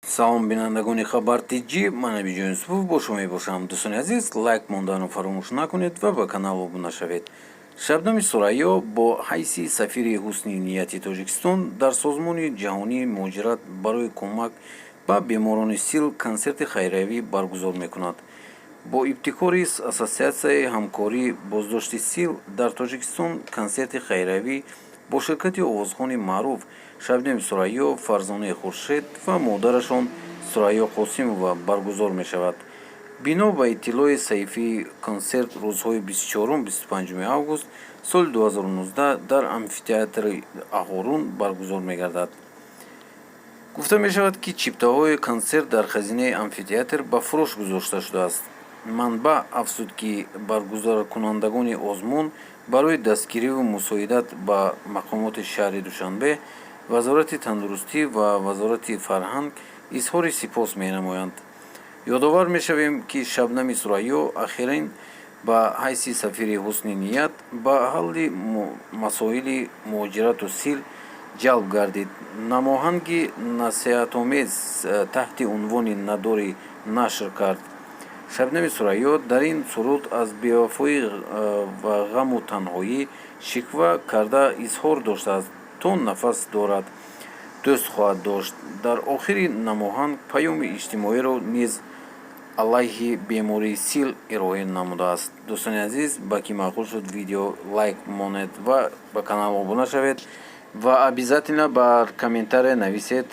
Салом, бинандагони Хабар Тҷ, ман Абиҷон Юсупов бо шумо мебошам. Дӯстони азиз, лайк монданро фаромӯш накунед ва ба канал обуна шавед. Шабнами Сурайё бо ҳайси сафири ҳусни нияти Тоҷикистон дар Созмони ҷаҳонии муҳоҷират барои кӯмак ба беморони сил консерти хайриявӣ баргузор мекунад. Бо ибтикори Ассотсиатсияи ҳамкории боздошти сил дар Тоҷикистон консерти хайриявӣ бо ширкати овозхони маъруф Шабнами Сурайё, Фарзонаи Хуршед ва модарашон Сурайё Қосимова баргузор мешавад. Бино ба иттилои саҳифаи консерт, рӯзҳои 24-25 август соли 2019 дар амфитеатри Аҳорун баргузор мегардад. Гуфта мешавад, ки чиптаҳои консерт дар хазинаи амфитеатр ба фурӯш гузошта шудааст. Манбаъ афзуд, ки баргузоркунандагони озмун барои дастгириву мусоидат ба мақомоти шаҳри Душанбе, Вазорати тандурустӣ ва Вазорати фарҳанг изҳори сипос менамоянд. Ёдовар мешавем, ки Шабнами Сурайё ахиран ба ҳайси сафири ҳусни ният ба ҳалли масоили муҳоҷирату сил ҷалб гардид. Намоҳанги насиҳатомез таҳти унвони «Надорӣ» нашр кард. Шабнами Сурайё дар ин суруд аз бевафоӣ ва ғаму танҳоӣ шиква карда, изҳор доштааст, то нафас дорад, дӯст хоҳад дошт. Дар охири намоҳанг паёми иҷтимоиро низ алайҳи бемории сил ироа намудааст. Дӯстони азиз, ба ки маъқул шуд видео, лайк монед ва ба канал обуна шавед ва обязательно бар комментария нависед.